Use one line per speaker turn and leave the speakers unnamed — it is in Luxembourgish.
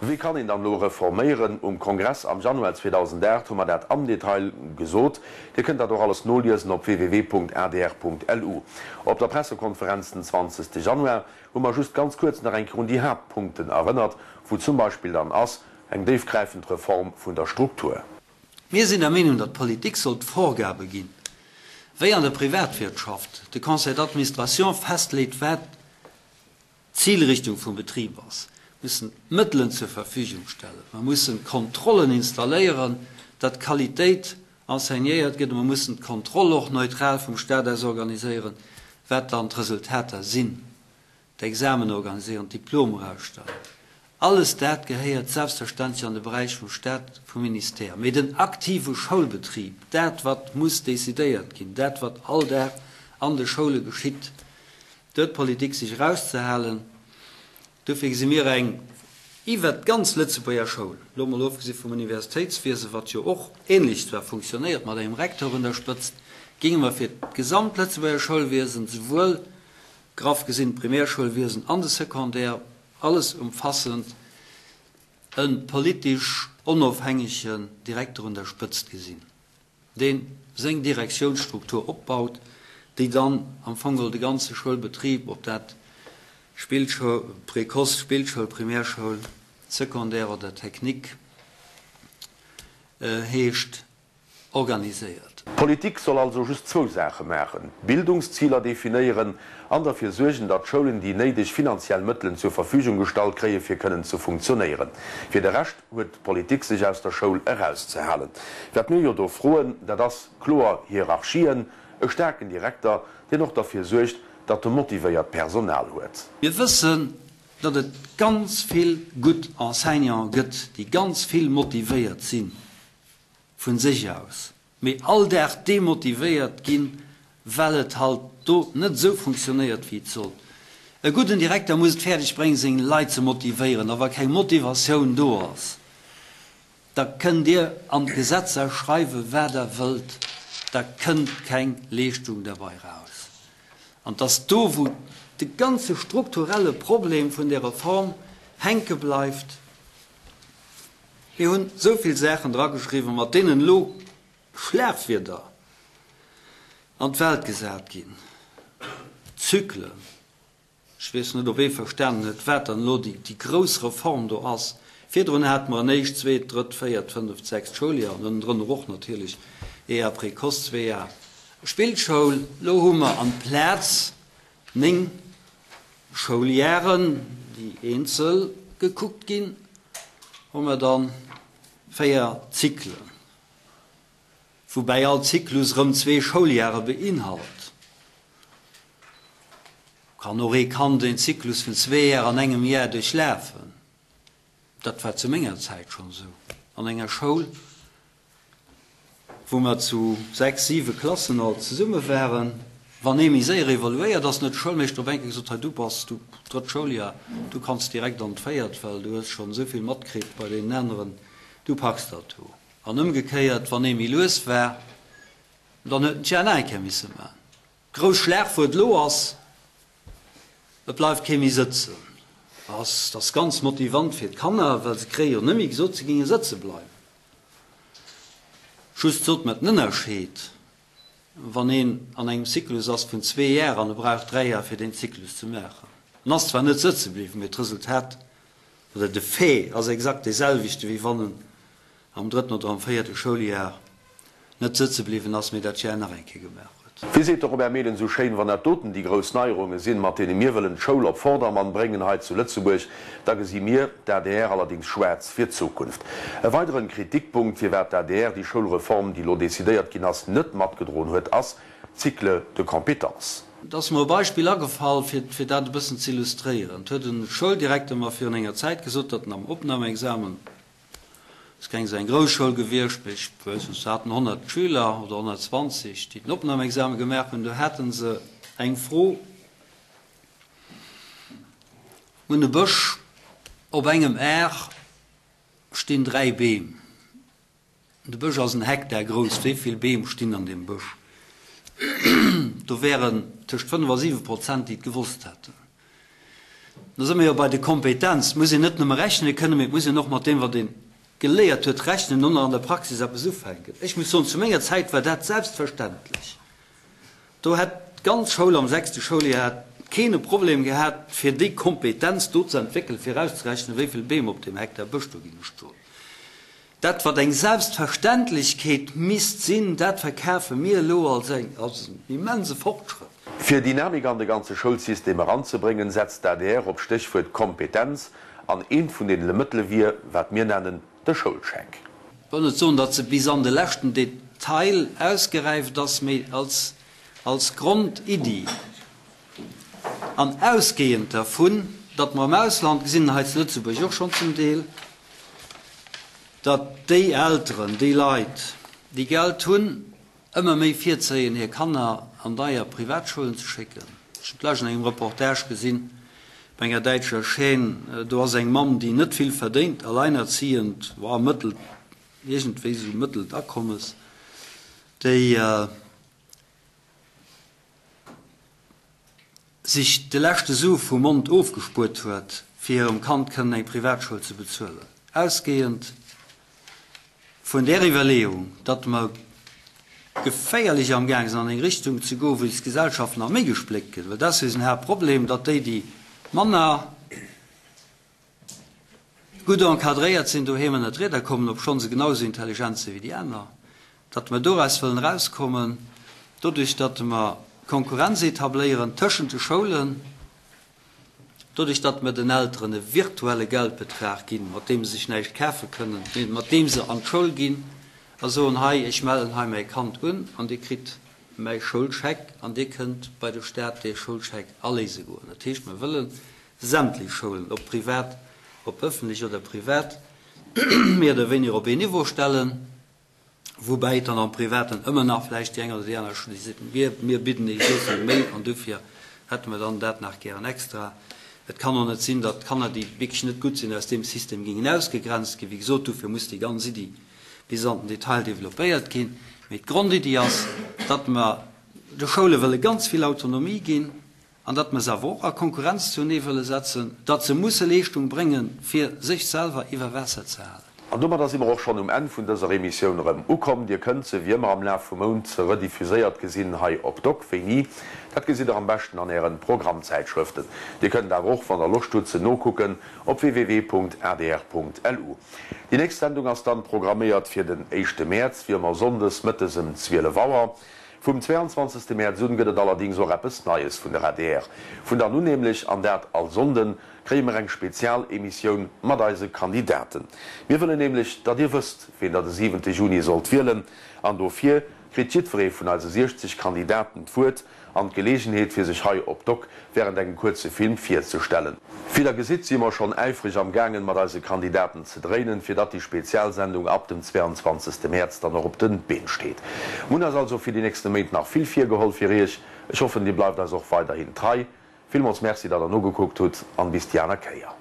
Wéi kann een dann elo reforméieren? Um Kongress am Januar 2008 hu mer dat am Detail gesot. Dir kënnt dat och alles noliesen op www.adr.lu. Op der Pressekonferenz den 20 Januar hu mer just ganz kuerz nach eng Kéier un déi Haaptpunkten erënnert, wou zum Beispill dann ass, eng déifgräifend Reform vun der Struktur.
Mir sinn der Meenung, datt d'Politik sollt Vorgabe ginn, wéi an der Privatwirtschaft de Conseil d'administration festleet, wat d'Zilrichtung vum Betrib ass. Mir mussen d'Mëttelen zur Verfügung stellen, mer mussen Kontrollen installéieren, datt d'Qualitéit enseignéiert gëtt, a mer mussen d'Kontroll och neutral vum Stat aus organiséieren, wat dann d'Resultater sinn. d'Examen organiséieren, d'Diplomer ausstellen, alles dat gehéiert selbstverständlech an de Beräich vum Stat, vum Ministère. Mee den aktive Schoulbetrib, dat wat muss decidéiert ginn, dat wat all Dag an de Schoule geschitt, do huet d'Politik sech erauszehalen. Dofir gesi mir eng iwwert d'ganz Lëtzebuerger Schoul, elo mol ofgesi vum Universitéitswiesen, wat jo och ähnlech zwar funktionéiert mat engem Recteur un der Spëtzt, géinge mer fir d'gesamt Lëtzebuerger Schoulwiesen souwuel Graff gesinn d'Primärschoulwiesen an de Secondaire, alles umfassend, e politesch onofhängegen Direkter un der Spëtzt gesinn, dee seng Direktiounsstruktur opbaut, déi dann am Fong geholl de ganze Schoulbetrib, ob dat Spillschoul, Précoce, Spillschoul, Primärschoul, Secondaire oder Technique heescht, organiséiert.
D'Politik soll also just zwou Saache maachen, d'Bildungsziler definéieren an derfir suergen, datt d'Schoulen déi néideg finanziell Mëttelen zur Verfügung gestallt kréie fir kënnen ze funktionéieren. Fir de Rescht huet d'Politik sech aus der Schoul erauszehalen. Wat mir jo do froen, dat ass kloer Hierarchien, e staarken Direkter, deen och derfir suergt, datt e motivéiert Personal huet.
Mir wëssen, datt et ganz vill gutt Enseignanten gëtt, déi ganz vill motivéiert sinn. vun sech aus, mee all Dag demotivéiert ginn, well et halt do net esou funktionéiert wéi et sollt. E gudden Direkter muss et fäerdeg bréngen seng Leit ze motivéieren, a wa keng Motivatioun do ass, da kënnt Dir an d'Gesetzer schreiwe wat Der wëllt, da kënnt keng Leeschtung derbei raus. An et ass do wou de ganze strukturelle Problem vun där Reform hänke bleift. Mir hunn esou vill Saachen drageschriwwen, mat deenen elo Schlagwierder an d'Welt gesat ginn, Zyklen, ech weess net, ob ee verstanen huet, wat dann elo déi grouss Reform do ass. Virdrun hate mer en éischt, zweet, drëtt, véiert, fënneft, sechst Schouljoer an ënnendrënner och natierlech EA, Précoce, zwee A, Spillschoul. Elo hu mer amplaz 9 Schouljaren, déi eenzel gekuckt ginn, hu mer dann 4 Zyklen, woubäi all Zyklus erëm zwee Schouljare beinhalt. Kann och ee Kand een Zyklus vun zwee Jar an engem Jar duerchlafen. Dat war zu menger Zäit schonn esou an enger Schoul. wou mer zu sechs, siwe Klassen alt zesumme waren, wann ee méi séier evoluéiert ass, dann huet de Schoulmeeschter op eng Kéier gesot, hei du bass du drëtt Schouljar, du kanns direkt an d'véiert, well du hues schonn esou vill matkritt bei deenen aneren, du packs dat do. An ëmgekéiert, wann ee méi lues war, dann huet en d'Jar nach eng Kéier misse maachen. D'grouss Schlagwuert elo ass, Et bleift kee méi sëtzen. Dat ass ganz motivant fir d'Kanner, well se kréie jo net méi gesot, se géinge sëtze bleiwen. Just sot mer den Ënnerscheed, wann een an engem Zyklus ass vun zwee Jar an e brauch dräi Jar fir deen Zyklus ze maachen. En ass zwar net sëtze bliwwen, mee d'Resultat oder de Fait ass exakt dee selwechte wéi wann en am drëtten oder am véierte Schouljar net sëtze bliwwen ass, mee dat Jar nach eng Kéier gemaach huet.
Wéi seet de Robert Mehlen esou schéin, wann dat doten déi grouss Neierunge sinn, mat deene mir wëllen d'Schoul op Vordermann bréngen hei zu Lëtzebuerg, da gesi mir, d'ADR, allerdings schwaarz fir d'Zukunft. E weideren Kritikpunkt, firwat d'ADR déi Schoulreform, déi elo decidéiert ginn ass, net matgedroen huet, ass d'Cycle de compétences.
Et ass mer e Beispill agefall, fir dat e bëssen ze illustréieren. Et huet e Schouldirekter mer virun enger Zäit gesot, datt en am Opnamexamen, Et ass keng esou eng grouss Schoul gewiescht, mee ech weess net, se haten 100 Schüler oder 120, déi den Opnamexame gemaach hunn. Do hate se eng Fro, Hunn e Bësch, op engem Ar stinn 3 Beem. De Bësch ass en Hektar grouss, wéi vill Beem stinn an deem Bësch? Do wären tëscht 5 a 7 Prozent, déi et gewosst hätten. Da si mer jo bei de Kompetenz. Et muss een net nëmme rechne kënnen, mee et muss een och mat deem, wat ee geléiert huet, rechnen an an der Praxis eppes ufänken. Ech muss soen, zu menger Zäit war dat selbstverständlech. Do hätt d'ganz Schoul am sechste Schouljoer hätt keen e Problem gehat, fir déi Kompetenz do ze entwéckelen, fir erauszerechnen, wéi vill Beem op deem Hektar Bësch do ginge stoen. Dat, wat eng Selbstverständlechkeet misst sinn, dat verkafe mir elo als eng, als en immense Fortschrëtt.
Fir Dynamik an de ganze Schoulsystem eranzebréngen, setzt d'ADR op d'Stéchwuert Kompetenz an eent vun deene Mëttele wier, wat mir nennen, de Schoulscheck.
Wëll net soen, datt se bis an de leschten Detail ausgeräift ass, mee als, als Grondiddi an ausgehend dervun, datt mer am Ausland gesinn, an hei zu Lëtzebuerg och schonn zum Deel, datt déi Elteren, déi Leit, déi Geld hunn, ëmmer méi virzéien, hir Kanner an deier Privatschoulen ze schécken. Ech hunn d'lescht an engem Reportage gesinn, bei enger däitscher Chaîne, do ass eng Mamm, déi net vill verdéint, alleinerziehend, war mëttel, iergendwéi esou mëttelt Akommes, déi sech de leschte Su vum Mond ofgespuert huet, fir hirem Kand kënnen eng Privatschoul ze bezuelen. Ausgehend vun där Iwwerleeung, datt mer geféierlech am Gaang sinn an eng Richtung ze goen, wou eis Gesellschaft nach méi gespléckt gëtt, well dat ass jo eisen Haaptproblem, datt déi, déi manner gutt encadréiert sinn, doheem ënner d'Rieder kommen, obschonn se genau esou intelligent si wéi déi aner, datt mer doraus wëllen erauskommen, doduerch datt mer Konkurrenz etabléieren tëschent de Schoulen, doduerch datt mer den Elteren e virtuelle Geldbetrag ginn, mat deem se sech näischt kafe kënnen, mee mat deem se an d'Schoul ginn a soen, hei, ech mellen hei mäi Kand un an Dir kritt mäi Schoulscheck an Dir kënnt bei de Staat dee Schoulscheck aléise goen. Dat heescht, mer wëlle sämtlech Schoulen, ob privat, ob ëffentlech oder privat, méi oder wéiniger op een Niveau stellen. Woubäi et dann am Privaten ëmmer nach vläicht déi eng oder déi aner Schoul déi seet, mir, mir bidden iech esou vill méi an dofir hätte mer dann dat nach gären extra. Et kann och net sinn, datt Kanner, déi wierklech net gutt sinn, aus deem System géingen ausgegrenzt ginn. Wéi gesot, dofir muss déi ganz Iddi bis an den Detail developpéiert ginn. Mee d'Grondiddi ass, datt mer de Schoule wëlle ganz vill Autonomie ginn, An datt mer se awer och a Konkurrenz zuenee wëlle setzen, datt se musse Leeschtung bréngen, fir sech selwer iwwer Waasser ze halen.
An domadder si mer och schonn um Enn vun dëser Emissioun erëm ukomm. Dir kënnt se wéi ëmmer am Laf vum Mount rediffuséiert gesinn hei op Doc. Wéini? Dat gesitt der am beschten an ären Programmzäitschrëften. Dir kënnt awer och, wann der Loscht hutt, se nokucken op www.adr.lu. Déi nächst Sendung ass dann programméiert fir den éischte Mäerz, wéi ëmmer sonndes mëttes ëm 12 Auer. Vum 22. Mäerz un gëtt et allerdings och eppes Neies vun der adr. Vun dann un nämlech, an dat all Sonnden, kréie mer eng Spezialemissioun mat eise Kandidaten. Mir wëllen nämlech, datt dir wësst, ween der de siwente Juni sollt wielen. An dofir kritt jiddweree vun eise 60 Kandidaten d'Wuert an d'Geleegenheet fir sech hei op Doc während engem kuerze Film virzestellen. Wéi der gesitt si mer schonn äifreg am gaangen mat eise Kandidaten ze dréinen, fir datt déi Spezialsendung ab dem 22 Mäerz dann och op den Been steet. Mir hunn eis also fir déi nächste Méint nach vill virgeholl fir iech. Ech hoffen dir bleift eis och weiderhin trei. Villmools Merci datt der nogekuckt hutt an bis déi aner Kéier.